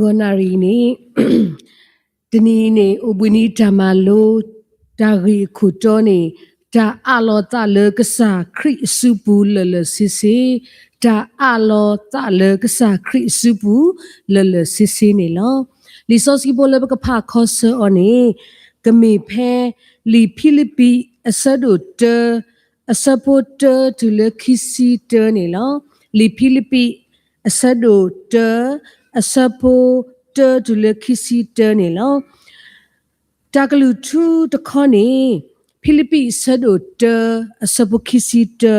ဂီၤနၣ်ရံၣ်န့ၣ်, တနံၤအံၤန့ၣ် အိၣ်ဘှံးနံၤတၢ်မၤလိ တၢ်ဂ့ၢ်အခိၣ်တီန့ၣ် တၢ်အးလီၤသးလၢကစၢ်ခရံာ်အစုပူၤလၢာ်လၢာ်ဆ့ဆ့, တၢ်အးလီၤသးလၢကစၢ်ခရံာ်အစုပူၤလၢာ်လၢာ်ဆ့ဆ့န့ၣ်လီၤ. လံာ်စီဆှံဖိလၢပကဖးခီဆၢအီၤန့ၣ် ကမ့ၢ်ဖဲ လံာ်ဖံလံးပံး အဆၢဒိၣ်တၢ အဆၢဖိတၢတုၤလၢခံဆံတၢန့ၣ်လီၤ. လံာ်ဖံလံးပံး အဆၢဒိၣ်တၢ အဆၢဖိတၢတုၤလၢခံဆံတၢန့ၣ်လီၤ. တၢ်ကလုၢ်ထူတခီန့ၣ် ဖံလံးပံး အဆၢဒိၣ်တၢ အဆၢဖိခံဆံတၢ,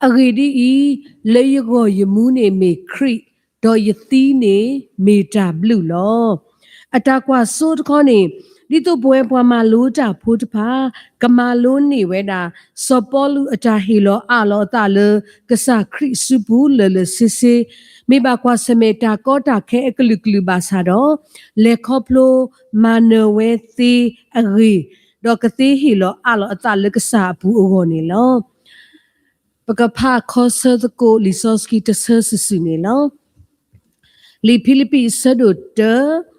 အဂ့ၢ်ဒ်အံၤ, လၢယဂီၢ်ယမူန့ၣ်မ့ၢ်ခရံာ်, ဒီးယသံန့ၣ်မ့ၢ်တၢ်ဘျုးလီၤ. အတၢ်ကွၢ်စိတခီန့ၣ်, ဒ်သိးပဝဲပှၤမၤလိတၢ်ဖိတဖၣ် ကမၤလိန့ၢ်ဝဲဒၣ် စီၤပီလူးအတၢ်ဟ့ၣ်လီၤအးလီၤအသးလၢ ကစၢ်ခရံာ်အစုပူၤလၢာ်လၢာ်ဆ့ဆ့, မ့ၢ်ဘၣ်ကွၢ်ဆၢၣ်မဲာ်တၢ်ကီတၢ်ခဲအကလုာ်ကလုာ်ဘၣ်ဆၣ်ဒီး, လဲၤခီဖျိမၤနၢၤဝဲသ့အဂ့ၢ်, ဒီးကသ့ဟ့ၣ်လီၤအးလီၤအသးလၢကစၢ်အပူၤအဂီၢ်န့ၣ်လီၤ. ပကဖးခီဆၢသကိးလံာ်စီဆှံတဆၢစုာ်စုာ်န့ၣ်လီၤ. လံာ်ဖံလံးပံး အဆၢဒိၣ်တၢ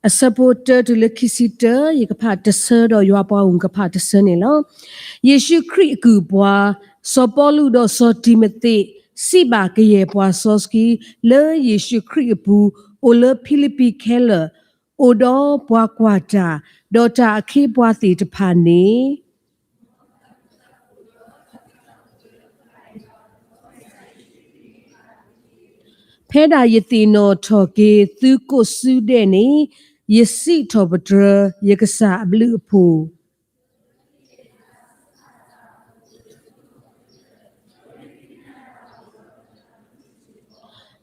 အဆၢဖိတၢတုၤလၢခံဆံတၢ, ယကဖးတဆၢဒီးယွၤပှၤဂုာ်ကဖးတဆၢန့ၣ်လီၤ. ယ့ၣ်ၡူးခရံာ်အကုၢ်အပှၤ, စီၤပီလူးဒီးစီၤတံၤမသ့း စံးဘၣ်ကယဲၢ်ပှၤစီဆှံ လၢယ့ၣ်ၡူးခရံာ်အပူၤ အိၣ်လၢဖံလံးပံးခဲလၢာ်, အိၣ်ဒီးပှၤကွၢ်တၢ်, ဒီးတၢ်အခ့အပှၤသ့ၣ်တဖၣ်န့ၣ် ဖဲဒၣ်ယသ့ၣ်နီၣ်ထီၣ်က့ၤသုကိးစုဒဲးန့ၣ်, ယစံးထီၣ်ပတြၢၤယကစၢ်အဘျုးအဖှိၣ်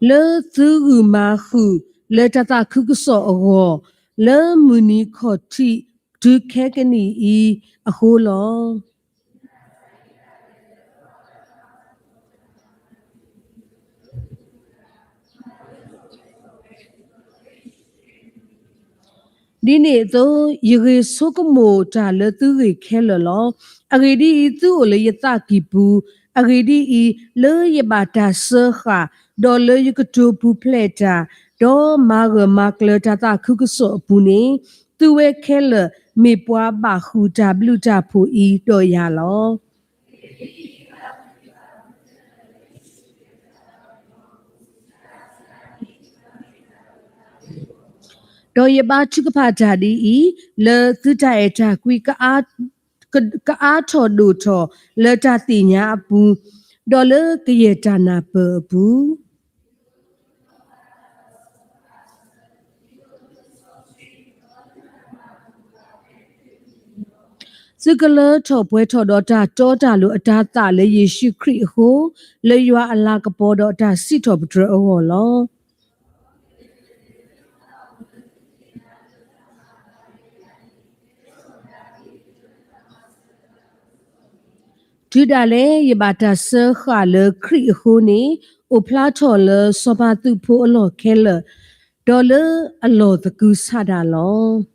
လၢသုဂုာ်မၤဃုာ်လၢတၢ်သးခုကစီၣ်အဂီၢ်, လၢမုၢ်နံၤခီၣ်ထံးတုၤခဲကနံၣ်အံၤအဃိလီၤ. ဒ်န့ၣ်အသိး, ယဂ့ၤဆိကမိၣ်တၢ်လၢသုဂ့ၢ်ခဲလၢာ်လီၤ. အဂ့ၢ်ဒ်အံၤ, သုအိၣ်လၢယသးကံၢ်ပူၤ, အဂ့ၢ်ဒ်အံၤ, လၢယဘၣ်တၢ်စၢဃာ်, ဒီးလၢယကတိၤပူၤဖျဲးတၢ်, ဒီးမၤဂၢၢ်မၤကျၢၤတၢ်သးခုကစီၣ်အပူၤန့ၣ်, သုဝဲခဲလၢာ်မ့ၢ်ပှၤဘၣ်ဃုာ်တၢ်ဘျုးတၢ်ဖှိၣ်အံၤဒီးယၤလီၤ. ဒီးယဘါထုကဖၣ်တၢ်ဒ်အံၤ, လၢသုတၢ်အဲၣ်တၢ်ကွံ ကအါထီၣ်ဒိၣ်ထီၣ်လၢတၢ်သ့ၣ်ညါအပူၤ, ဒီးလၢကယဲၢ်တၢ်နၢ်ပၢၢ်အပူၤ သုကလၢထီၣ်ပှဲၤထီၣ်ဒီးတၢ်တီတၢ်လိၤအတၤသၣ်လၢယ့ၣ်ၡူးခရံာ်အဃိ, လၢယွၤအလၤကပီၤဒီးအတၢ်စံးထီၣ်ပတြၢၤအဂီၢ်လီၤ. တုၤဒၣ်လဲာ်ယဘၣ်တၢ်စၢဃာ်လၢခရံာ်အဃိန့ၣ်, အိၣ်ဖျါထီၣ်လၢစီၤပၤသုးဖိအလီၢ်ခဲလၢာ်, ဒီးလၢအလီၢ်သကုၤဆးဒးလီၤ.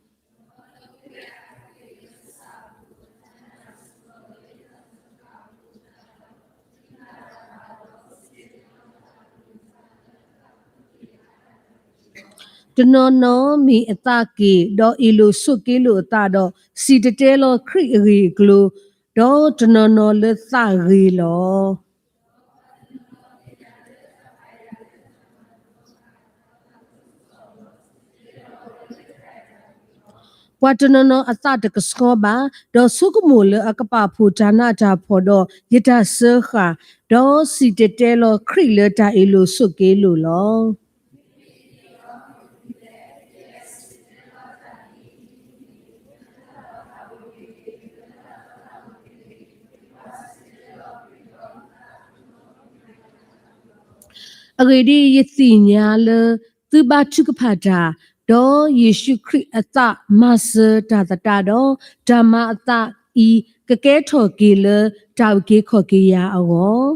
တနီၤနီၤမ့ၢ်အသးက့ၣ်, ဒီးအ့ၣ်လိာ်ဆိးက့လိာ်အသးဒီး, စံၣ်တဲၤတဲလီၤခရံာ်အဂ့ၢ်အကျိၤ, ဒီးတနီၤနီၤလၢသးဂ့ၤလီၤ. ပှၤတနီၤနီၤအသးတကဆှီဘၣ်, ဒီးဆိကမိၣ်လၢအကပာ်ဖှိၣ်တၢ်နးတၢ်ဖှီၣ်ဒီးယတၢ်စၢဃာ်, ဒီးစံၣ်တဲၤတဲလီၤခရံာ်လၢတၢ်အ့ၣ်လိာ်ဆိးက့လိာ်လီၤ. အဂ့ၢ်ဒ်အံၤ, ယသ့ၣ်ညါလၢသုဘါထုကဖၣ်တၢ်, ဒီးယ့ၣ်ၡူးခရံာ်အသးမၤစၢၤတၢ်သတးဒီး, တၢ်မၤအသးအံၤကကဲထီၣ်က့ၤလၢတၢ်အုၣ်က့ၤခီၣ်က့ၤယၤအဂီၢ်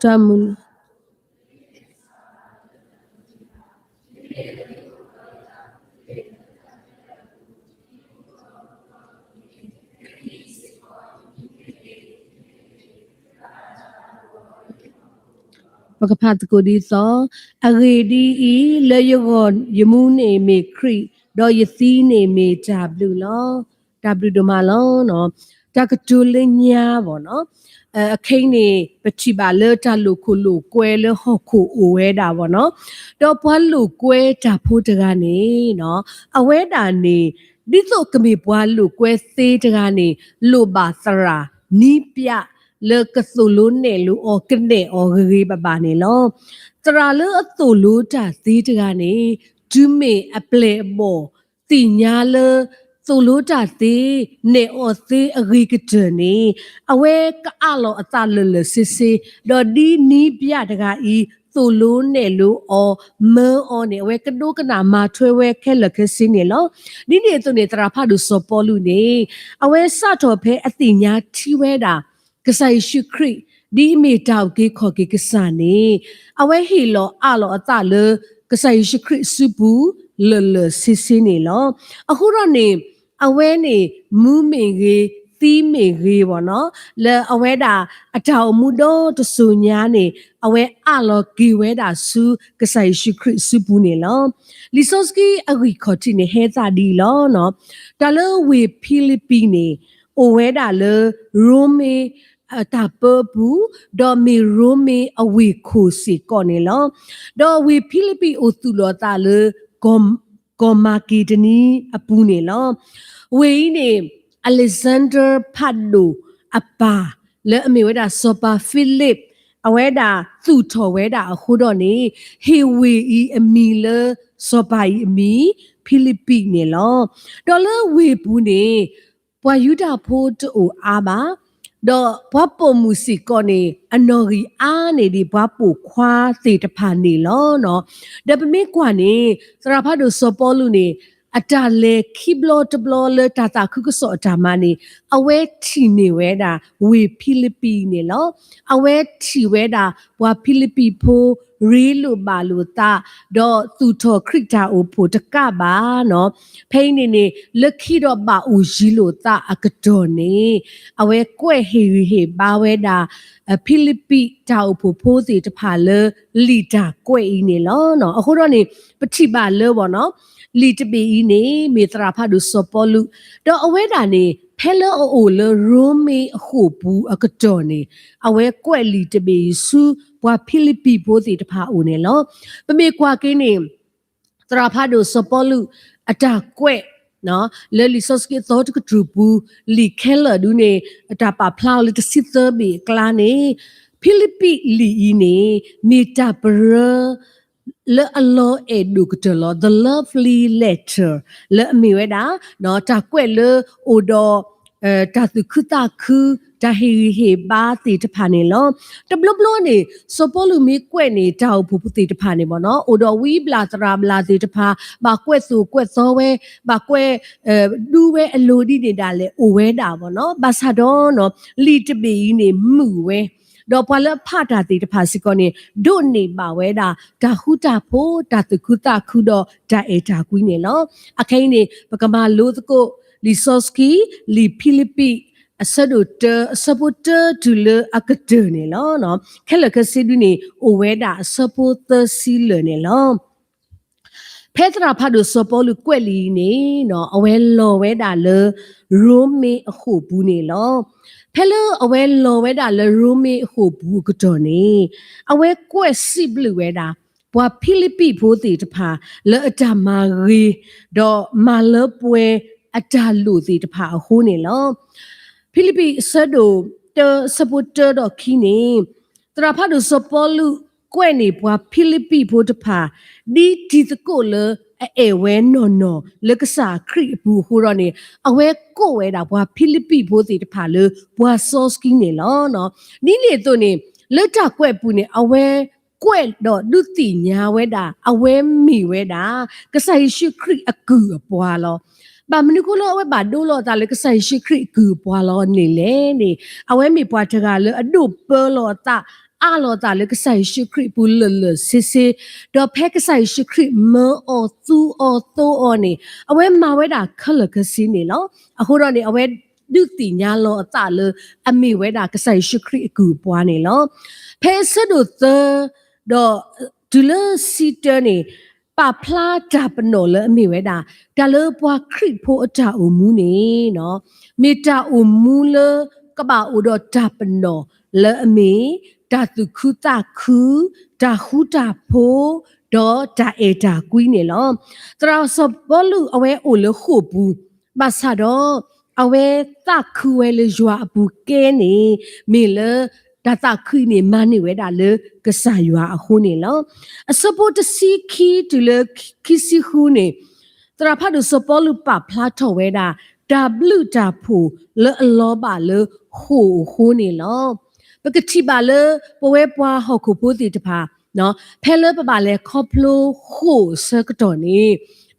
တၢ်မုၢ် ပကဖးသကိးဒ်သိး, အဂ့ၢ်ဒ်အံၤ, လၢယဂီၢ်ယမူန့ၣ်မ့ၢ်ခရံာ်, ဒီးယသံန့ၣ်မ့ၢ်တၢ်ဘျုးလီၤ. တၢ်ဘျုးဒိၣ်မးလီၤ. တၢ်ကတိၤလၢညါဘၣ်နီၤ, အခဲအံၤန့ၣ် ပထံၣ်ဘၣ်လၢတၢ်လိာ်ခိၣ်လိာ်ကွဲလၢဟီၣ်ခိၣ်အိၣ်ဝဲဒၣ်ဘၣ်နီၤ, ဒီးပှၤလိာ်ကွဲတၢ်ဖိတဂၤန့ၣ်နီၤ, အဝဲဒၣ်န့ၣ် ဒ်သိးကမ့ၢ်ပှၤလိာ်ကွဲသ့တဂၤန့ၣ် လိၣ်ဘၣ်သရၣ် နည်းပြ လၢကသိၣ်လိနဲၣ်လိအီၤကနဲၣ်အီၤဂ့ၤဂ့ၤဘၣ်ဘၣ်န့ၣ်လီၤ. သရၣ်လၢအသိၣ်လိတၢ်သ့တဂၤန့ၣ် တုၤမ့ၢ်အပျဲၢ်အဘီၣ်သ့ၣ်ညါလၢ သိၣ်လိတၢ်သ့ နဲၣ်အီၤသ့အဂ့ၤကတၢၢ်န့ၣ် အဝဲကအးလီၤအသးလၢာ်လၢာ်ဆ့ဆ့, ဒီးဒ်နည်းပြတဂၤအံၤ သိၣ်လိနဲၣ်လိအီၤ မၢအီၤန့ၣ် အဝဲကဒိကနၣ်မၤထွဲဝဲခဲလၢာ်ခဲဆ့န့ၣ်လီၤ. ဒ်န့ၣ်အသိးန့ၣ် သရၣ်ဖးဒိၣ်စီၤပီလူးန့ၣ် အဝဲစးထီၣ်ဖဲအသ့ၣ်ညါထံဝဲဒၣ် ကစၢ်ယ့ၣ်ၡူးခရံာ် ဒ်အမ့ၢ်တၢ်အုၣ်က့ၤခီၣ်က့ၤကစၢ်န့ၣ် အဝဲဟ့ၣ်လီၤအးလီၤအသးလၢ ကစၢ်ယ့ၣ်ၡူးခရံာ်အစုပူၤ လၢာ်လၢာ်ဆ့ဆ့န့ၣ်လီၤ. အဃိဒီးန့ၣ် အဝဲန့ၣ် မူမ့ၢ်ဂ့ၤ သံမ့ၢ်ဂ့ၤဘၣ်နီၤ, လၢအဝဲဒၣ်အတၢ်အိၣ်မူဒီတစိၤညါန့ၣ် အဝဲအးလီၤက့ၤဝဲဒၣ်ဆူ ကစၢ်ယ့ၣ်ၡူးခရံာ်အစုပူၤန့ၣ်လီၤ. လံာ်စီဆှံအဂံၢ်ခီၣ်ထံးန့ၣ် ဟဲသးဒ်အံၤလီၤ. တၢ်လၢဝ့ၢ်ဖံလံးပံးန့ၣ် အိၣ်ဝဲဒၣ်လၢ ရိမ့ၤ တၢ်ပၢအပူၤ, ဒီးမ့ၢ်ရိမ့ၤအဝ့ၢ်ခိၣ်စ့ၢ်ကီးန့ၣ်လီၤ. ဒီးဝ့ၢ်ဖံလံးပံးအိၣ်သူၣ်လီၤအသးလၢ ကီၢ်မၤက့ဒနံအပူၤန့ၣ်လီၤ. ဝ့ၢ်အံၤန့ၣ် Alexander ဖးဒိၣ်အပၢ် လၢအမ့ၢ်ဝဲဒၣ်စီၤပၤဖံလံး အဝဲဒၣ်သူၣ်ထီၣ်ဝဲဒၣ်အဃိဒီးန့ၣ် ဟ့ၣ်ဝ့ၢ်အံၤအမံၤလၢ စီၤပၤအံၤအမံၤ ဖံလံးပံးန့ၣ်လီၤ. ဒီးလၢဝ့ၢ်ပူၤန့ၣ် ပှၤယူဒၤဖိတအိၣ်အါဘၣ်, ဒီးပှၤပိာ်မုၣ်စ့ၢ်ကီးန့ၣ် အနီၣ်ဂံၢ်အါန့ၢ်ဒံးပှၤပိာ်ခွါသ့ၣ်တဖၣ်န့ၣ်လီၤ. ဒီးပမ့ၢ်ကွၢ်န့ၣ် သရၣ်ဖးဒိၣ်စီၤပီလူးန့ၣ် အတၢ်လဲၤခံဘျီတဘျီလၢတၢ်သးခုကစီၣ်အတၢ်မၤန့ၣ် အဝဲထံၣ်န့ၢ်ဝဲဒၣ်ဝ့ၢ်ဖံလံးပံးန့ၣ်လီၤ. အဝဲထံၣ်ဝဲဒၣ်ပှၤဖံလံးပံးဖိ ရ့လိာ်ဘၣ်လိာ်သး ဒီးသူၣ်ထီၣ်ခရံာ်တၢ်အိၣ်ဖှိၣ်တကးဘၣ်နီၤ. ဖဲအံၤန့ၣ်န့ၣ် လၢခံဒီးဘၣ်အိၣ်ယံၤလိာ်သးအကတီၢ်န့ၣ် အဝဲကွဲးဟ့ၣ်ဂံၢ်ဟ့ၣ်ဘါဝဲဒၣ် ဖံလံးပံးတၢ်အိၣ်ဖှိၣ်ဖိသ့ၣ်တဖၣ်လၢလံာ်တၢ်ကွဲးအံၤန့ၣ်လီၤ. အဃိဒီးန့ၣ် ပထံၣ်ဘၣ်လၢဘၣ်နီၤ လံာ်တဘ့ၣ်အံၤန့ၣ် မ့ၢ်သရၣ်ဖးဒိၣ်စီၤပီလူး, ဒီးအဝဲဒၣ်န့ၣ် ဖဲလၢအအိၣ်လၢရိမ့ၤအဃိာ်ပူၤအကတီၢ်န့ၣ် အဝဲကွဲးလံာ်တဘ့ၣ်အံၤဆူပှၤဖံလံးပံးဖိသ့ၣ်တဖၣ်အအိၣ်န့ၣ်လီၤ. ပမ့ၢ်ကွၢ်က့ၤန့ၣ် သရၣ်ဖးဒိၣ်စီၤပီလူး အတၢ်ကွဲး လၢလံာ်စီဆှံအသီတကတြူၢ်ပူၤ လံာ်ခဲလၢာ်ဒုန့ၣ် အတၢ်ပာ်ဖျါအီၤလၢတဆံသၢဘ့ၣ်အကျါန့ၣ် ဖံလံးပံးလံာ်အံၤန့ၣ် မ့ၢ်တၢ်ပရၢ လၢအလီၤအဲၣ်ဒိၣ်ကတၢၢ်လီၤ. The Lovely Letter လၢအမ့ၢ်ဝဲဒၣ် တၢ်ကွဲးလၢအိၣ်ဒီး တၢ်သူၣ်ခုသးခု တၢ်ဟ့ၣ်ဂံၢ်ဟ့ၣ်ဘါသ့ၣ်တဖၣ်န့ၣ်လီၤ. တဘျီဘျီန့ၣ် စီၤပီလူးမ့ၢ်ကွဲးန့ၣ် တၢ်အိၣ်ဖှိၣ်ဖိသ့ၣ်တဖၣ်န့ၣ်ဘၣ်နီၤ အိၣ်ဒီးဝံဘျၣ်သရၣ်ဘျၣ်သ့ၣ်တဖၣ် ဘၣ်ကွဲးသိၣ်ကွဲးသီဝဲ ဘၣ်ကွဲး ဒူဝဲအလိၤဒ်န့ၣ်ဒၣ်လဲာ် အိၣ်ဝဲဒၣ်ဘၣ်နီၤ. ဘၣ်ဆၣ်ဒီး လံာ်တဘ့ၣ်အံၤန့ၣ် မုာ်ဝဲ ဒီးပှၤလၢအဖးတၢ်သ့ၣ်တဖၣ်စ့ၢ်ကီးန့ၣ် ဒိးန့ၢ်ဘၣ်ဝဲဒၣ် တၢ်ဃူတၢ်ဖိး တၢ်သူၣ်ခုသးခုဒီးတၢ်အဲၣ်တၢ်ကွံန့ၣ်လီၤ. အခဲအံၤန့ၣ် ပကမၤလိသကိး လံာ်စီဆှံ လံာ်ဖံလံးပံး အဆၢဒိၣ်တၢ အဆၢဖိတၢတုၤလၢအကတၢၢ်န့ၣ်လီၤ. ခဲလၢာ်ခဲဆ့ဒုန့ၣ် အိၣ်ဝဲဒၣ်အဆၢဖိသၢဆံလၢာ်န့ၣ်လီၤ. ဖဲသရၣ်ဖးဒိၣ်စီၤပီလူးကွဲးလံာ်အံၤန့ၣ် အဝဲလီၤဝဲဒၣ်လၢ ရိမ့ၤအဃိာ်ပူၤန့ၣ်လီၤ. ဖဲလၢအဝဲလီၤဝဲဒၣ်လၢရိမ့ၤအဃိာ်ပူၤအကတီၢ်န့ၣ် အဝဲကွဲးစံးဘျုးဝဲဒၣ် ပှၤဖံလံးပံးဖိသ့ၣ်တဖၣ် လၢအတၢ်မၤဂ့ၤ ဒီးမၤလၢပှဲၤအတၢ်လိၣ်သ့ၣ်တဖၣ်အဃိန့ၣ်လီၤ. ဖံလံးပံးအဆၢဒိၣ်တၢ အဆၢဖိတၢဒီးခံန့ၣ် သရၣ်ဖးဒိၣ်စီၤပီလူးကွဲးန့ၢ်ပှၤဖံလံးပံးဖိတဖၣ် ဒ်တံၤသကိးလၢအအဲၣ်ဝဲနီၢ်နီၢ်လၢကစၢ်ခရံာ်အပူၤအဃိဒီးန့ၣ် အဝဲကိးဝဲဒၣ်ပှၤဖံလံးပံးဖိသ့ၣ်တဖၣ်လၢပှၤစီဆှံန့ၣ်လီၤ. ဒ်န့ၣ်အသိးန့ၣ် လၢတၢ်ကွဲးအပူၤန့ၣ် အဝဲကွဲးဒီးဒုးသ့ၣ်ညါဝဲဒၣ် အဝဲမ့ၢ်ဝဲဒၣ် ကစၢ်ယ့ၣ်ၡူးခရံာ်အကုၢ်အပှၤလီၤ. ဘၣ်မနုၤအဃိလၢအဝဲဘၣ်ဒိလီၤအသးလၢကစၢ်ယ့ၣ်ၡူးခရံာ်အကုၢ်အပှၤလီၤန့ၣ်လဲၣ်န့ၣ် အဝဲမ့ၢ်ပှၤတဂၤလၢအဒိးပၢလီၤအသး အးလီၤအသးလၢကစၢ်ယ့ၣ်ၡူးခရံာ်အပူၤလၢာ်လၢာ်ဆ့ဆ့, ဒီးဖဲကစၢ်ယ့ၣ်ၡူးခရံာ်မၢအီၤ သူအီၤ သိအီၤန့ၣ် အဝဲမၤဝဲဒၣ်ခဲလၢာ်ခဲဆ့န့ၣ်လီၤ. အဃိဒီးန့ၣ် အဝဲဒုးသ့ၣ်ညါလီၤအသးလၢ အမ့ၢ်ဝဲဒၣ်ကစၢ်ယ့ၣ်ၡူးခရံာ်အကုၢ်အပှၤန့ၣ်လီၤ. ဖဲအဆၢဒိၣ်သၢ ဒီးတုၤလၢဆံတၢန့ၣ် ပာ်ဖျါတၢ်ပနီၣ်လၢအမ့ၢ်ဝဲဒၣ် တၢ်လၢပှၤခရံာ်ဖိအတၢ်အိၣ်မူန့ၣ် မ့ၢ်တၢ်အိၣ်မူလၢကဘၣ်အိၣ်ဒီးတၢ်ပနီၣ်လၢအမ့ၢ် တၢ်သူၣ်ခုသးခု, တၢ်ဃူတၢ်ဖိး, ဒီးတၢ်အဲၣ်တၢ်ကွံန့ၣ်လီၤ. သရၣ်စီၤပီလူးအဝဲအိၣ်လၢဃိာ်ပူၤ ဘၣ်ဆၣ်ဒီး အဝဲသးခုဝဲလၢယွၤအပူၤကဲန့ၣ် မ့ၢ်လၢတၢ်သးခုအံၤန့ၣ် မၤန့ၢ်ဝဲဒၣ်လၢကစၢ်ယွၤအဃိန့ၣ်လီၤ. အဆၢဖိတဆံခံတုၤလၢခံဆံဃုန့ၣ် သရၣ်ဖးဒိၣ်စီၤပီလူးပာ်ဖျါထီၣ်ဝဲဒၣ် တၢ်ဘျုးတၢ်ဖှိၣ်လၢအလီၤဘၣ်လၢဃိာ်အဃိန့ၣ်လီၤ. ပကထံၣ်ဘၣ်လၢပဝဲပှၤဟီၣ်ခိၣ်ဖိသ့ၣ်တဖၣ် ဖဲလၢပဘၣ်လဲၤခီဖျိဃိာ်အဆၢကတီၢ်န့ၣ်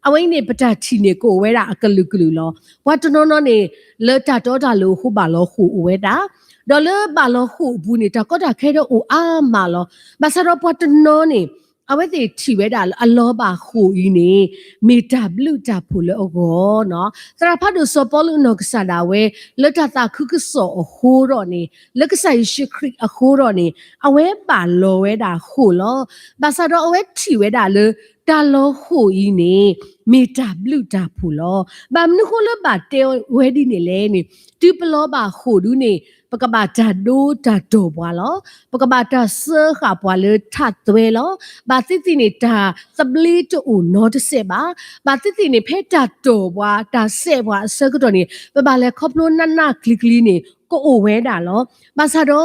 အဝဲအံၤန့ၣ် ပတၢ်ထံၣ်န့ၣ်ကအိၣ်ဝဲဒၣ်အကလုာ်ကလုာ်လီၤ. ပှၤတနီၤနီၤန့ၣ် လၢတၢ်တီတၢ်လိၤအဃိဘၣ်လီၤဃိာ်အိၣ်ဝဲဒၣ်, ဒီးလၢဘၣ်လီၤဃိာ်အပူၤန့ၣ် တၢ်ကီတၢ်ခဲဒီးအိၣ်အါမးလီၤ. ဘၣ်ဆၣ်ဒီးပှၤတနီၤန့ၣ် အဝဲသ့ၣ်ထံၣ်ဝဲဒၣ်လၢအလီၤဘၣ်ဃိာ်အံၤန့ၣ် မ့ၢ်တၢ်ဘျုးတၢ်ဖှိၣ်လၢအဂီၢ်နီၤ. သရၣ်ဖးဒိၣ်စီၤပီလူးအနီၢ်ကစၢ်ဒၣ်ဝဲ လၢတၢ်သးခုကစီၣ်အဃိဒီးန့ၣ် လၢကစၢ်ယ့ၣ်ၡူးခရံာ်အဃိဒီးန့ၣ် အဝဲဘၣ်လီၤဝဲဒၣ်ဃိာ်လီၤ. ဘၣ်ဆၣ်ဒီးအဝဲထံၣ်ဝဲဒၣ်လၢ တၢ်လီၤဃိာ်အံၤန့ၣ် မ့ၢ်တၢ်ဘျုးတၢ်ဖှိၣ်လီၤ. ဘၣ်မနုၤဃိလၢဘၣ်တဲဝဲဒ်န့ၣ်လဲၣ်န့ၣ် တုၤပလီၤဘၣ်ဃိာ်ဒုန့ၣ် ပကဘၣ်တၢ်ဒိတၢ်တီၢ်ပှၤလီၤ. ပကဘၣ်တၢ်စၢဃာ်ပှၤလၢထးသွဲလီၤ. ဘၣ်သ့ၣ်သ့ၣ်န့ၣ် တၢ်သဘျ့တအိၣ်နီတစဲးဘၣ်. ဘၣ်သ့ၣ်သ့ၣ်န့ၣ် ဖဲတၢ်တီၢ်ပှၤ တၢ်စဲးပှၤအဆၢကတီၢ်န့ၣ် ပဘၣ်လဲၤခီဖျိနးနးကျံၤကျံၤန့ၣ် ကအိၣ်ဝဲဒၣ်လီၤ. ဘၣ်ဆၣ်ဒီး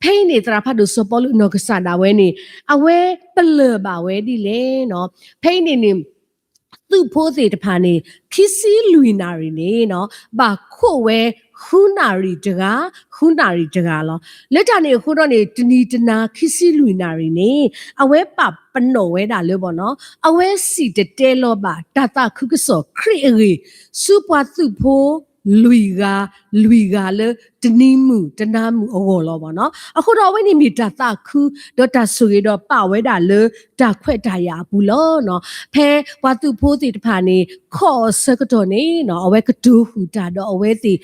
ဖဲအံၤန့ၣ် သရၣ်ဖးဒိၣ်စီၤပီလူးအနီၢ်ကစၢ်ဒၣ်ဝဲန့ၣ် အဝဲပလၢၢ်ဘၣ်ဝဲဒ်လဲၣ်နီၤ. ဖဲအံၤန့ၣ်န့ၣ် သုးဖိသ့ၣ်တဖၣ်န့ၣ် ခံဆံလွံၢ်နၣ်ရံၣ်န့ၣ်နီၤ ဘၣ်ခိးဝဲ ဃုနၣ်ရံၣ်တဂၤ ဃုနၣ်ရံၣ်တဂၤလီၤ. လၢတၢ်န့ၣ်အဃိဒီးန့ၣ် တနံၤတနၤခံဆံလွံၢ်နၣ်ရံၣ်န့ၣ် အဝဲပာ်ပနီၣ်ဝဲဒၣ်လၢဘၣ်နီၤ အဝဲစံၣ်တဲၤတဲလီၤဘၣ်တၢ်သးခုကစီၣ်ခရံာ်အဂ့ၢ် ဆူပှၤသုးဖိ လွံၢ်ဂၤ လွံၢ်ဂၤလၢတနံၤမုၢ်တနၤမုၢ်အဂီၢ်လီၤဘၣ်နီၤ. အဃိဒီးအဝဲန့ၣ်မ့ၢ်တၢ်သးခု ဒီးတၢ်ဆိၣ်ဂ့ၤဒီးပာ်ဝဲဒၣ်လၢတၢ်ခွဲးတၢ်ယာ်အပူၤလီၤနီၤ. ဖဲပှၤသုးဖိသ့ၣ်တဖၣ်န့ၣ် ခိးအဆၢကတီၢ်န့ၣ်နီၤ အဝဲကတိၤဃုာ်တၢ်ဒီးအဝဲသ့ၣ် ဒီး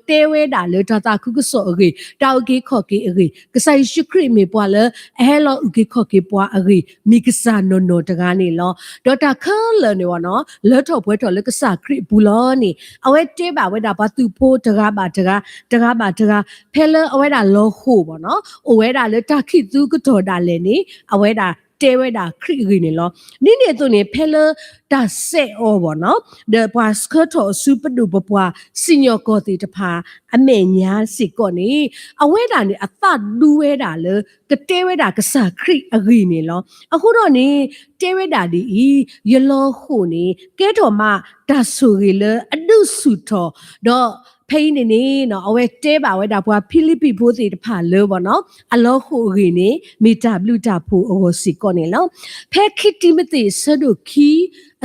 တဲဝဲဒၣ်လၢတၢ်သးခုကစီၣ်အဂ့ၢ် တၢ်အုၣ်က့ၤခီၣ်က့ၤအဂ့ၢ် ကစၢ်ယ့ၣ်ၡူးခရံာ်မ့ၢ်ပှၤလၢအဟဲလီၤအုၣ်က့ၤခီၣ်က့ၤပှၤအဂ့ၢ် မ့ၢ်ကစၢ်နီၢ်နီၢ်တဂၤန့ၣ်လီၤ. ဒီးတၢ်ခဲလၢာ်န့ၣ်ဘၣ်နီၤ လၢထီၣ်ပှဲၤထီၣ်လၢကစၢ်ခရံာ်အပူၤလီၤန့ၣ် အဝဲတဲဘၣ်ဝဲဒၣ်ပှၤသုးဖိတဂၤဘၣ်တဂၤ တဂၤဘၣ်တဂၤ ဖဲလၢအဝဲဒၣ်လီၤဃိာ်ဘၣ်နီၤ အိၣ်ဝဲဒၣ်လၢတၢ်ခံးသူကတီၢ်ဒၣ်လဲာ်န့ၣ် အဝဲဒၣ်တဲဝဲဒၣ်ခရံာ်အဂ့ၢ်န့ၣ်လီၤ. ဒ်န့ၣ်အသိးန့ၣ် ဖဲလၢတၢ်စဲးအီၤဘၣ်နီၤ ဒီးပှၤဆှၢထီၣ်အစုပဒိၣ်ပပှၢ် စံၣ်ညီၣ်ကွီၢ်သ့ၣ်တဖၣ်အမဲာ်ညါစ့ၢ်ကီးန့ၣ် အဝဲဒၣ်န့ၣ် အသးဒူဝဲဒၣ်လၢ ကတဲဝဲဒၣ်ကစၢ်ခရံာ်အဂ့ၢ်န့ၣ်လီၤ. အဃိဒီးန့ၣ် တဲဝဲဒၣ်ဒ်အံၤ ယလီၤဃိာ်န့ၣ် ကဲထီၣ်မးတၢ်ဆိၣ်ဂ့ၤလၢအဒုးဆူၣ်ထီၣ် ဒီးဖဲအံၤန့ၣ်န့ၣ် အဝဲတဲဘၣ်ဝဲဒၣ်ပှၤဖံလံးပံးဖိသ့ၣ်တဖၣ်လၢဘၣ်နီၤ အလီၤဃိာ်အဂ့ၢ်န့ၣ် မ့ၢ်တၢ်ဘျုးတၢ်ဖှိၣ်အဂီၢ်စ့ၢ်ကီးန့ၣ်လီၤ. ဖဲခံတံၤမသ့းအဆၢဒိၣ်ခံ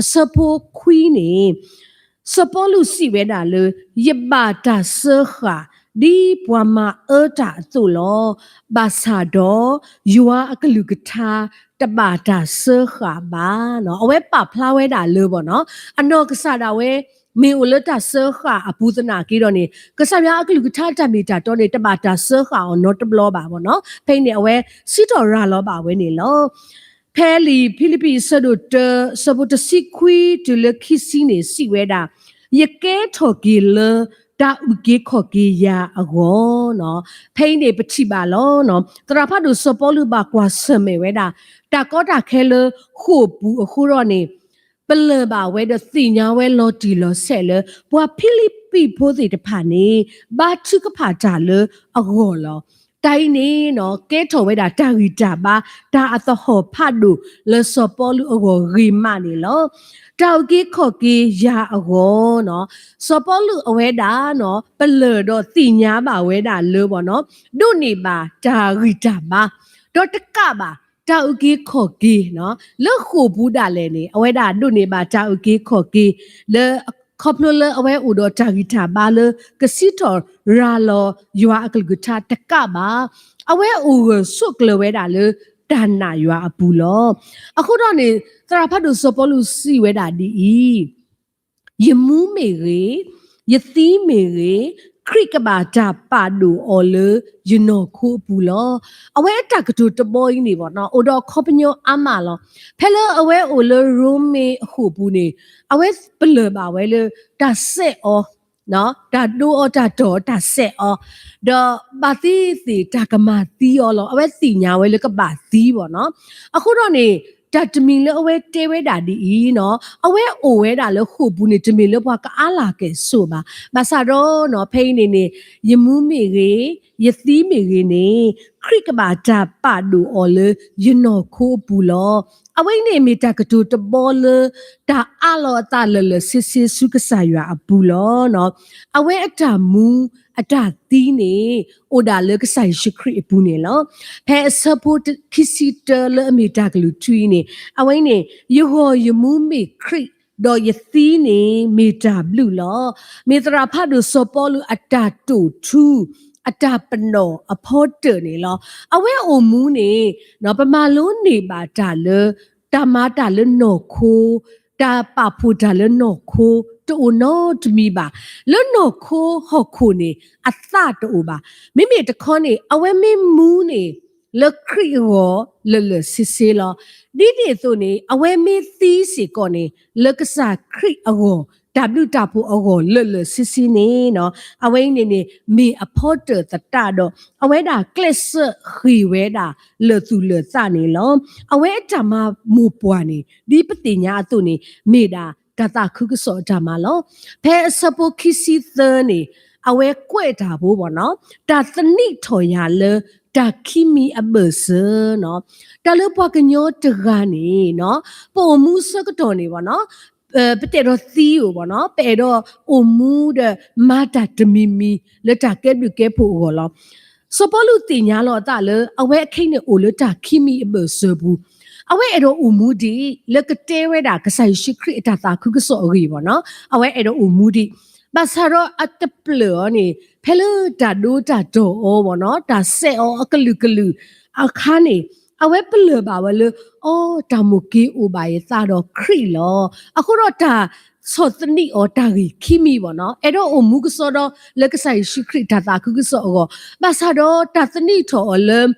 အဆၢဖိခွံန့ၣ် စီၤပီလူးစံးဝဲဒၣ်လၢ ယဘၣ်တၢ်စၢဃာ် ဒ်ပှၤမၤအၢတၢ်အသိးလီၤ. ဘၣ်ဆၣ်ဒီး ယွၤအကလုၢ်ကထါတဘၣ်တၢ်စၢဃာ်ဘၣ်နီၤ. အဝဲပာ်ဖျါဝဲဒၣ်လၢဘၣ်နီၤ အနီၢ်ကစၢ်ဒၣ်ဝဲ မ့ၢ်အိၣ်လၢတၢ်စၢဃာ်အပူၤသနာ်က့ဒီးန့ၣ် ကစၢ်ယွၤအကလုၢ်ကထါတၢ်မ့ၢ်တၢ်တီန့ၣ် တဘၣ်တၢ်စၢဃာ်အီၤနီတဘျီဘၣ်ဘၣ်နီၤ. ဖဲအံၤန့ၣ် အဝဲစံးထီၣ်ရၤလီၤဘၣ်ဝဲန့ၣ်လီၤ. ဖဲလံာ်ဖံလံးပံးအဆၢဒိၣ်တၢ အဆၢဖိတဆံခွံတုၤလၢခံဆံန့ၣ် စံးဝဲဒၣ်, ယကဲထီၣ်က့ၤလၢတၢ်အုၣ်က့ၤခီၣ်က့ၤယၤအဂီၢ်နီၤ. ဖဲအံၤန့ၣ် ပထံၣ်ဘၣ်လီၤနီၤ သရၣ်ဖးဒိၣ်စီၤပီလူးဘၣ်ကွၢ်ဆၢၣ်မဲာ်ဝဲဒၣ် တၢ်ကီတၢ်ခဲလၢဃိာ်ပူၤအဃိဒီးန့ၣ် ပလၢၢ်ဘၣ်ဝဲဒီးသ့ၣ်ညါဝဲလီၤတံၢ်လီၤဆဲးလၢ ပှၤဖံလံးပံးဖိသ့ၣ်တဖၣ်န့ၣ် ဘါထုကဖၣ်တၢ်လၢအဂီၢ်လီၤ. တၢ်အံၤန့ၣ်နီၤ ကဲထီၣ်ဝဲဒၣ်တၢ်ဂံၢ်တၢ်ဘါ တၢ်အသဟီၣ်ဖးဒိၣ်လၢစီၤပီလူးအဂီၢ်ဂ့ၤမးန့ၣ်လီၤ. တၢ်အုၣ်က့ၤခီၣ်က့ၤယၤအဂီၢ်နီၤ စီၤပီလူးအဝဲဒၣ်နီၤ ပလၢၢ်ဒီးသ့ၣ်ညါဘၣ်ဝဲဒၣ်လၢဘၣ်နီၤ ဒိးန့ၢ်ဘၣ်တၢ်ဂံၢ်တၢ်ဘါ ဒီးတကးဘၣ် တၢ်အုၣ်က့ၤခီၣ်က့ၤနီၤ လၢဃိာ်ပူၤဒၣ်လဲာ်န့ၣ် အဝဲဒၣ်ဒိးန့ၢ်ဘၣ်တၢ်အုၣ်က့ၤခီၣ်က့ၤ လၢ ခီဖျိလၢအဝဲအိၣ်ဒီးတၢ်ဂံၢ်တၢ်ဘါလၢ ကစံးထီၣ်ရၤလီၤယွၤအကလုၢ်ကထါတကးဘၣ် အဝဲအိၣ်ဂၢၢ်ဆိးကျၢၤဝဲဒၣ်လၢတၢ်နာ်ယွၤအပူၤလီၤ. အဃိဒီးန့ၣ် သရၣ်ဖးဒိၣ်စီၤပီလူးစံးဝဲဒၣ်ဒ်အံၤ, ယမူမ့ၢ်ဂ့ၤ, ယသံမ့ၢ်ဂ့ၤ, ခရံာ်ကဘၣ်တၢ်ပာ်ဒိၣ်အီၤလၢယနီၢ်ခိအပူၤလီၤ. အဝဲအတၢ်ကတိၤတဘီအံၤန့ၣ်ဘၣ်နီၤ အိၣ်ဒီးအခီပညီအါမးလီၤ. ဖဲလၢအဝဲအိၣ်လၢရိမ့ၤအဃိာ်ပူၤန့ၣ် အဝဲပလၢၢ်ဘၣ်ဝဲလၢ တၢ်စဲးအီၤ တၢ်ဒိအီၤတၢ်တီၢ်အီၤတၢ်စဲးအီၤ, ဒီးဘၣ်သ့ၣ်သ့ၣ်တၢ်ကမၤသံအီၤလီၤ. အဝဲသ့ၣ်ညါဝဲလၢကဘၣ်သံဘၣ်နီၤ. အဃိဒီးန့ၣ် တၢ်တမံၤလၢအဝဲတဲဝဲဒၣ်ဒ်အံၤနီၤ အဝဲအိၣ်ဝဲဒၣ်လၢဃိာ်ပူၤန့ၣ် တမ့ၢ်လၢပှၤကအါလၢ်ကဲၣ်ဆိးဘၣ်. ဘၣ်ဆၣ်ဒီးနီၤ ဖဲအံၤန့ၣ်န့ၣ် ယမူမ့ၢ်ဂ့ၤ ယသံမ့ၢ်ဂ့ၤန့ၣ် ခရံာ်ကဘၣ်တၢ်ပာ်ဒိၣ်အီၤလၢယနီၢ်ခိအပူၤလီၤ. အဝဲအံၤန့ၣ်မ့ၢ်တၢ်ကတိၤတဘီလၢ တၢ်အးလီၤအသးလၢာ်လၢာ်ဆ့ဆ့ဆူကစၢ်ယွၤအပူၤလီၤ. အဝဲအတၢ်မူအတၢ်သံန့ၣ် အိၣ်ဒၣ်လၢကစၢ်ယ့ၣ်ၡူးခရံာ်အပူၤန့ၣ်လီၤ. ဖဲအဆၢဖိခံဆံတၢလၢအမ့ၢ်တၢ်ကလုၢ်ထူအံၤန့ၣ် အဝဲအံၤန့ၣ် ယဂီၢ်ယမူမ့ၢ်ခရံာ် ဒီးယသံန့ၣ်မ့ၢ်တၢ်ဘျုးလီၤ. မ့ၢ်သရၣ်ဖးဒိၣ်စီၤပီလူးအတၢ်တိာ်ထူ အတၢ်ပနီၣ်အဖီတၢၣ်န့ၣ်လီၤ. အဝဲအိၣ်မူန့ၣ် ပမၤလိန့ၢ်ဘၣ်တၢ်လၢ တၢ်မၤတၢ်လၢနီၢ်ခိ တၢ်ပာ်ဖှိၣ်တၢ်လၢနီၢ်ခိ တအိၣ်နီတမံၤဘၣ်. လၢနီၢ်ခိဟီၣ်ခိၣ်န့ၣ် အသးတအိၣ်ဘၣ်. မ့မ့ၢ်တခီန့ၣ် အဝဲမ့ၢ်မူန့ၣ် လၢခရံာ်အဂီၢ်လၢာ်လၢာ်ဆ့ဆ့လီၤ. ဒ်န့ၣ်အသိးန့ၣ် အဝဲမ့ၢ်သံစ့ၢ်ကီးန့ၣ် လၢကစၢ်ခရံာ်အဂီၢ် တၢ်ဘျုးတၢ်ဖှိၣ်အဂီၢ်လၢာ်လၢာ်ဆ့ဆ့န့ၣ်နီၤ အဝဲအံၤန့ၣ်န့ၣ် မ့ၢ်အဖီတၢၣ်သတးဒီး အဝဲဒၣ်ကျဲးစၢးဃ့ၢ်ဝဲဒၣ်လၢာ်သူၣ်လၢာ်သးန့ၣ်လီၤ. အဝဲအတၢ်မၤမိၢ်ပှၢ်န့ၣ် ဒ်ပသ့ၣ်ညါအသိးန့ၣ် မ့ၢ်ဒၣ်တၢ်သးခုကစီၣ်အတၢ်မၤလီၤ. ဖဲအဆၢဖိခံဆံသၢန့ၣ် အဝဲကွဲးတၢ်ဖိဘၣ်နီၤ တၢ်သနံးထီၣ်ယၤလၢတၢ်ခံမံၤအဘၢၣ်စၢၤနီၤ တၢ်လၢပှၤကညီတဂၤန့ၣ်နီၤ ပအိၣ်မူအဆၢကတီၢ်န့ၣ်ဘၣ်နီၤ ပတအဲၣ်ဒိးသံဧိၤဘၣ်နီၤ ပအဲၣ်ဒိးအိၣ်မူဒီးမၤတၢ်တမံၤမံၤလၢတၢ်ကဲဘျုးကဲဖှိၣ်အဂီၢ်လီၤ. စီၤပီလူးသ့ၣ်ညါလီၤအသးလၢ အဝဲခဲအံၤန့ၣ်အိၣ်လၢတၢ်ခံမံၤအဘၢၣ်စၢၤပူၤ, အဝဲအဲၣ်ဒိးအိၣ်မူဒံး လၢကတဲဝဲဒၣ်ကစၢ်ယ့ၣ်ၡူးခရံာ်အတၢ်သးခုကစီၣ်အဂ့ၢ်ဘၣ်နီၤ, အဝဲအဲၣ်ဒိးအိၣ်မူဒံး, ဘၣ်ဆၣ်ဒီးအတပျၢၢ်အီၤန့ၣ် ဖဲလၢတၢ်ဒိတၢ်တီၢ်အီၤဘၣ်နီၤ တၢ်စဲးအီၤအကလုာ်ကလုာ်အခါန့ၣ် အဝဲပလၢၢ်ဘၣ်ဝဲလၢ အီ တၢ်မိၣ်က့ၤအိၣ်ဘၣ်ယသးဒီးခရံာ်လီၤ. အဃိဒီးတၢ်ဆီၣ်သနံးအီၤတၢ်ဂ့ၢ်ခံမံၤဘၣ်နီၤ အဲၣ်ဒိးအိၣ်မူကစီဒီလၢကစၢ်ယ့ၣ်ၡူးခရံာ်တၢ်သးခုကစီၣ်အဂီၢ်, ဘၣ်ဆၣ်ဒီးတၢ်သနံးထီၣ်အီၤလၢ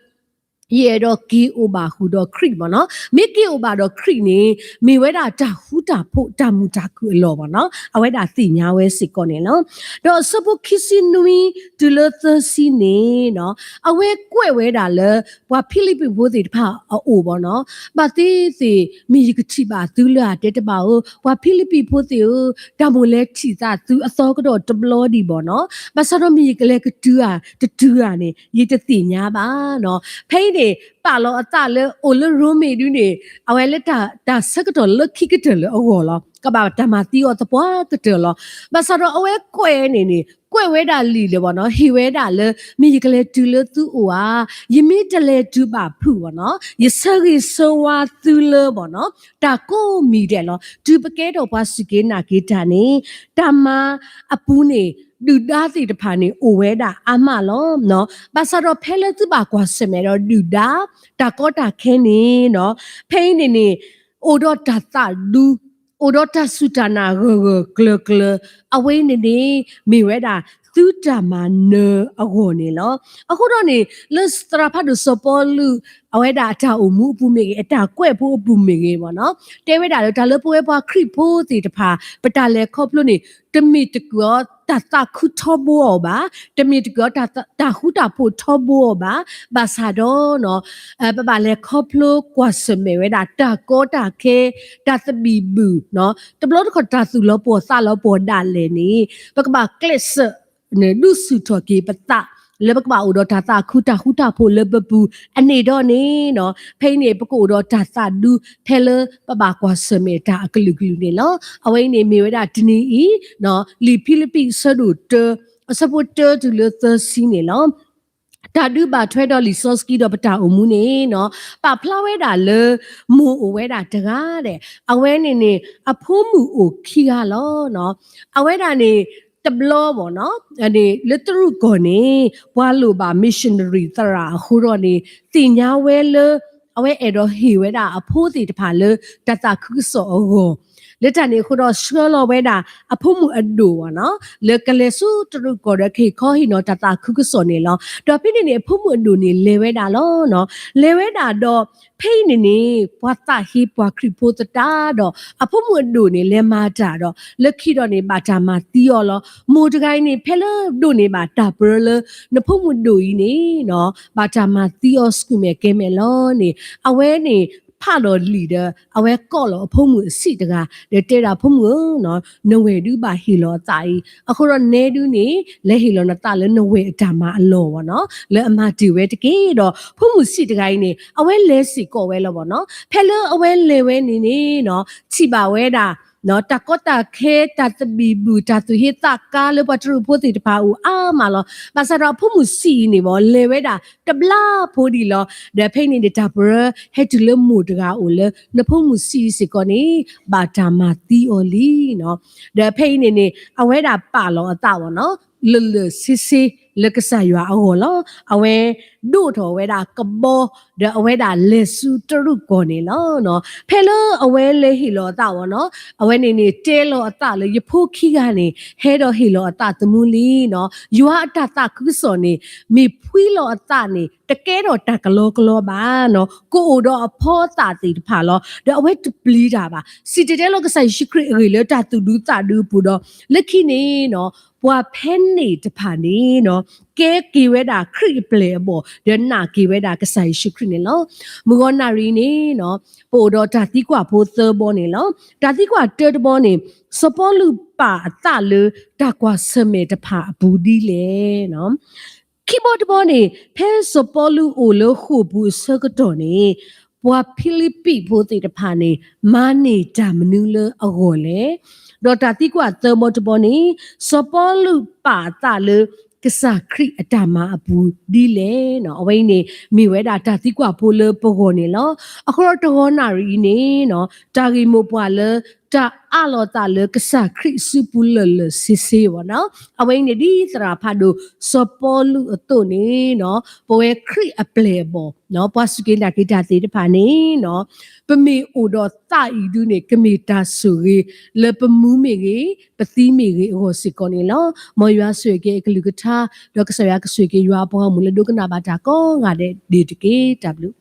ယအဲၣ်ဒိးက့ၤအိၣ်ဘၣ်ဃုာ်ဒီးခရံာ်ဘၣ်နီၤ, မ့ၢ်က့ၤအိၣ်ဘၣ်ဒီးခရံာ်န့ၣ် မ့ၢ်ဝဲဒၣ်တၢ်ဃူတၢ်ဖိးတၢ်မုာ်တၢ်ခုၣ်အလီၢ်ဘၣ်နီၤ, အဝဲဒၣ်သ့ၣ်ညါဝဲစ့ၢ်ကီးန့ၣ်လီၤ. ဒီးအဆၢဖိခံဆံနွံတုၤလၢသၢဆံန့ၣ်နီၤ အဝဲကွဲးဝဲဒၣ်လၢ ပှၤဖံလံးပံးဖိသ့ၣ်တဖၣ်အအိၣ်ဘၣ်နီၤ, ဘၣ်သ့ၣ်သ့ၣ် မ့ၢ်ယကထံၣ်ဘၣ်သုလၢအတဲတဘၣ်ဧၢ, ပှၤဖံလံးပံးဖိသ့ၣ်ဧၢ, တၢ်မိၣ်လဲၤထံၣ်သးသုအသီကဒီးတဘျီဒံးဘၣ်နီၤ, ဘၣ်ဆၣ်ဒီးမ့ၢ်ယကလဲၤကတုၤဧါ တတုၤဧါန့ၣ် ယတသ့ၣ်ညါဘၣ်နီၤ. ဖဲအံၤန့ၣ် ပာ်လီၤအသးလၢအိၣ်လၢရိမ့ၤဒုန့ၣ် အဝဲလၢတၢ် တၢ်ဆၢကတီၢ်လၢခံကတၢၢ်လၢအဂီၢ်လီၤ, ကဘၣ်တၢ်မၤသံအီၤသပှၢ်ကတၢၢ်လီၤ. ဘၣ်ဆၣ်ဒီးအဝဲကွဲးန့ၣ်န့ၣ် ကွဲးဝဲဒၣ်လံာ်လၢဘၣ်နီၤ, ဟ့ၣ်ဝဲဒၣ်လၢ မ့ၢ်ယကလဲၤတုၤလၢသုအိၣ်ဧါ, ယမ့ၢ်တလဲၤတုၤဘၣ်ဖုးဘၣ်နီၤ, ယဆၢဂ့ၤဆၢဝါသုလၢဘၣ်နီၤ တၢ်ကိးမံၤဒဲးလီၤ. တုၤပကဲထီၣ်ပှၤစူၢ်က့ၤနာ်က့ၤတၢ်န့ၣ် တၢ်မၤအပူၤန့ၣ် ဒုၣ်ဒါသ့ၣ်တဖၣ်န့ၣ် အိၣ်ဝဲဒၣ်အါမးလီၤ. ဘၣ်ဆၣ်ဒီးဖဲလၢသုဘၣ်ကွၢ်ဆၢၣ်မဲာ်ဒီးဒုၣ်ဒါ တၢ်ကီတၢ်ခဲန့ၣ်နီၤ, ဖဲအံၤန့ၣ်န့ၣ် အိၣ်ဒီးတၢ်သးဒူ အိၣ်ဒီးတၢ်စူၢ်တၢ်နာ်ဂၢၢ်ဂၢၢ်ကျၢၤကျၢၤ, အဝဲအံၤန့ၣ်န့ၣ် မ့ၢ်ဝဲဒၣ်သုတၢ်မၤနၢၤအဂီၢ်န့ၣ်လီၤ. အဃိဒီးန့ၣ် လၢသရၣ်ဖးဒိၣ်စီၤပီလူး အဝဲဒၣ်အတၢ်အိၣ်မူအပူၤမ့ၢ်ဂ့ၤ အတၢ်ကွဲးဖိအပူၤမ့ၢ်ဂ့ၤဘၣ်နီၤ, တဲဝဲဒၣ်လၢတၢ်လၢပဝဲပှၤခရံာ်ဖိသ့ၣ်တဖၣ် ပတၢ်လဲၤခီဖျိန့ၣ် တမ့ၢ်တကြၢးအီၤတၢ်သးခုထီဘိအီၤဘၣ်, တမ့ၢ်တကြၢးအီၤတၢ်ဃူတၢ်ဖိးထီဘိအီၤဘၣ်, ဘၣ်ဆၣ်ဒီး ပဘၣ်လဲၤခီဖျိကွၢ်ဆၢၣ်မဲာ်ဝဲဒၣ် တၢ်ကီတၢ်ခဲ တၢ်သဘံၣ်ဘုၣ်, တဘျီတခီၣ်တၢ်သူၣ်လီၤပှီၢ်သးလီၤပှီၢ်ဒၣ်လဲာ်န့ၣ် ပကဘၣ်ကျဲးစၢး ဒုးဆူၣ်ထီၣ်က့ၤပသး လၢပကဘၣ်အိၣ်ဒီးတၢ်သးခုတၢ်ဃူတၢ်ဖိးလၢပပူၤ အန့ၣ်ဒီးန့ၣ်နီၤ ဖဲအံၤန့ၣ် ပကအိၣ်ဒီးတၢ်သးဒူ ဖဲလၢပဘၣ်ကွၢ်ဆၢၣ်မဲာ်တၢ်အကလုာ်ကလုာ်န့ၣ်လီၤ. အဝဲအံၤန့ၣ်မ့ၢ်ဝဲဒၣ်တနံၤအံၤ လံာ်ဖံလံးပံးအဆၢဒိၣ်တၢ အဆၢဖိတၢတုၤလၢသၢဆံန့ၣ်လီၤ. တၢ်ဒုးဘၣ်ထွဲဒီးလံာ်စီဆှံဒီးပတၢ်အိၣ်မူန့ၣ်နီၤ ပာ်ဖျါဝဲဒၣ်လၢ မိၢ်အိၣ်ဝဲဒၣ်တဂၤဒီး အဝဲန့ၣ်န့ၣ် အဖိမုၣ်အိၣ်ခံဂၤလီၤ. အဝဲဒၣ်န့ၣ် တဘျီဘၣ်နီၤ လၢတရူးကီၢ်န့ၣ် ပှၤလိၣ်ဘၣ် missionary သရၣ်အဃိဒီးန့ၣ် သ့ၣ်ညါဝဲလၢ အဝဲအဲၣ်ဒိးဟ့ၣ်ဝဲဒၣ်အဖိသ့ၣ်တဖၣ်လၢ တၢ်သးခုကစီၣ်အဂီၢ် လၢတၢ်န့ၣ်အဃိဒီးဆှၢလီၤဝဲဒၣ် အဖိမုၣ်အဒိၣ်ဝဲနီၤ လၢကလဲၤဆူတရူးကီၢ်ဒီးကဟ့ၣ်ခီဟ့ၣ်နီၤတၢ်သးခုကစီၣ်န့ၣ်လီၤ. ဒီးဖဲန့ၣ်န့ၣ် အဖိမုၣ်အဒိၣ်န့ၣ်လဲၤဝဲဒၣ်လီၤ. လဲၤဝဲဒၣ်ဒီး ဖဲအံၤန့ၣ်န့ၣ် ပှၤသးဟ့ပှၤခရံာ်ဖိသတးဒီး အဖိမုၣ်အဒိၣ်န့ၣ် လဲၤမၤတၢ်ဒီး လၢခံဒီးန့ၣ် ဘၣ်တၢ်မၤသံအီၤလီၤ. မိၢ်တဂၤအံၤန့ၣ် ဖဲလၢဒိးန့ၢ်ဘၣ်တၢ်ပရၢလၢ နဖိမုၣ်ဒိၣ်အံၤန့ၣ်နီၤ ဘၣ်တၢ်မၤသံအီၤဆူမဲာ်ကဲမဲာ်လီၤန့ၣ် အဝဲန့ၣ် ဖးလီၤလံာ်ဒီး အဝဲကိးလီၤအဖိမုၣ်အဆံးတဂၤ ဒီးတဲဒၣ် ဖိမုၣ်ဧၢနီၤ နဝဲၢ်ဒုးဘၣ်ဟ့ၣ်လီၤအသးအံၤ အဃိဒီးနဲဒုးန့ၣ် လဲၤဟ့ၣ်လီၤနသးလၢနဝဲၢ်အတၢ်မၤအလီၢ်ဝဲနီၤ လၢအမၤတ့ၢ်ဝဲတက့ၢ်. ဒီးဖိမုၣ်ဆံးတဂၤအံၤန့ၣ် အဝဲလဲၤစ့ၢ်ကီးဝဲလီၤဝဲနီၤ. ဖဲလၢအဝဲလဲၤဝဲန့ၣ်န့ၣ်နီၤ ထံၣ်ဘၣ်ဝဲဒၣ် တၢ်ကီတၢ်ခဲ တၢ်သဘံၣ်ဘုၣ် တၢ်သူၣ်ဟ့သးကါလၢပှၤတရူးဖိသ့ၣ်တဖၣ်အိၣ်အါမးလီၤ. ဘၣ်ဆၣ်ဒီးအဖိမုၣ်ဆံးအံၤန့ၣ်ဘၣ် လဲၤဝဲဒၣ်တဘျါဖိဒံးလီၤ. ဒီးဖဲအံၤန့ၣ် တၢ်ပရၢဟဲတုၤလၢမိၢ်တဂၤအိၣ်လၢ နဖိမုၣ်ဆံးအံၤစ့ၢ်ကီးန့ၣ် ဘၣ်တၢ်မၤသံအီၤလံနီၤ. ဒီးဖဲအံၤန့ၣ်န့ၣ် အဝဲဒၣ်ပာ်လီၤအသးဝဲနီၤ လၢာ်လၢာ်ဆ့ဆ့ လၢကစၢ်ယွၤအဂီၢ်လီၤ. အဝဲဒိးထီၣ်ဝဲဒၣ်ကဘီ ဒီးအဝဲဒၣ်လဲၤဆူတရူးကီၢ်န့ၣ်လီၤ. ဖဲလၢအဝဲလဲၤဟ့ၣ်လီၤအသးဝဲနီၤ အဝဲန့ၣ်န့ၣ် တဲလီၤအသးလၢ ယဖိခံဂၤန့ၣ် ဟဲဒီးဟ့ၣ်လီၤအသးသမူလံနီၤ. ယွၤအတၢ်သးခုကစီၣ်န့ၣ် မ့ၢ်ဖှံလီၤအသးန့ၣ် တကဲထီၣ်တၢ်ကလီကလီဘၣ်နီၤ. ကအိၣ်ဒီးအဖီအသးသ့ၣ်တဖၣ်လီၤ. ဒီးအဝဲတပျံၤတၢ်ဘၣ်. စံၣ်တဲၤတဲလီၤကစၢ်ယ့ၣ်ၡူးခရံာ်အဂ့ၢ်လၢတၢ်သူၣ်ဒူသးဒူအပူၤဒီး လၢခံန့ၣ်နီၤ ပှၤဖဲန့ၣ်တဖၣ်န့ၣ်နီၤ ကဲက့ၤဝဲဒၣ်ခရံာ်အပျဲၢ်အဘီၣ် ဒီးနာ်က့ၤဝဲဒၣ်ကစၢ်ယ့ၣ်ၡူးခရံာ်န့ၣ်လီၤ. မုၢ်ဂီၤနၣ်ရံၣ်အံၤန့ၣ်နီၤ ပအိၣ်ဒီးတၢ်သံကွၢ်ဖိသၢဘီန့ၣ်လီၤ. တၢ်သံကွၢ်တၢတဘီန့ၣ် စီၤပီလူးပာ်အသးလၢတၢ်ကွၢ်ဆၢၣ်မဲာ်တဖၣ်အပူၤဒ်လဲၣ်နီၤ. ခံဘီတဘီန့ၣ် ဖဲစီၤပီလူးအိၣ်လၢဃိာ်ပူၤအဆၢကတီၢ်န့ၣ် ပှၤဖံလံးပံးဖိသ့ၣ်တဖၣ်န့ၣ် မၤန့ၢ်တၢ်မနုၤလၢအဂီၢ်လဲၣ်. ဒီးတၢ်သံကွၢ်သၢဘီတဘီန့ၣ် စီၤပီလူးပာ်အသးလၢ ကစၢ်ခရံာ်အတၢ်မၤအပူၤဒ်လဲၣ်နီၤ. အဝဲအံၤန့ၣ် မ့ၢ်ဝဲဒၣ်တၢ်သံကွၢ်ဖိလၢပဂီၢ်န့ၣ်လီၤ. အဃိဒီးတဂီၤနၣ်ရံၣ်အံၤန့ၣ်နီၤ တၢ်ဂ့ၢ်မိၢ်ပှၢ်လၢ တၢ်အးလီၤအသးလၢကစၢ်ခရံာ်အစုပူၤလၢာ်လၢာ်ဆ့ဆ့ဝဲနီၤ. အဝဲအံၤန့ၣ် ဒ်သရၣ်ဖးဒိၣ် စီၤပီလူးအသိးန့ၣ်နီၤ ပဝဲခရံာ်အပျဲၢ်အဘီၣ်နီၤ ပှၤစူၢ်က့ၤနာ်က့ၤတၢ်သ့ၣ်တဖၣ်န့ၣ်နီၤ ပမ့ၢ်အိၣ်ဒီးသးအံၤဒုန့ၣ် ကမ့ၢ်တၢ်ဆိၣ်ဂ့ၤ လၢပမူမ့ၢ်ဂ့ၤ ပသံမ့ၢ်ဂ့ၤအဂီၢ်စ့ၢ်ကီးန့ၣ်လီၤ. မ်ယွၤဆိၣ်ဂ့ၤက့ၤအကလုၢ်ကထါ ဒီးကစၢ်ယွၤကဆိၣ်ဂ့ၤက့ၤယွၤအပှၤဂီၢ်မုၢ်လၢဒိကနၣ်ဘၣ်တၢ်ကိးဂၤဒဲးန့ၣ်တက့ၢ်. တၢ်ဘျုး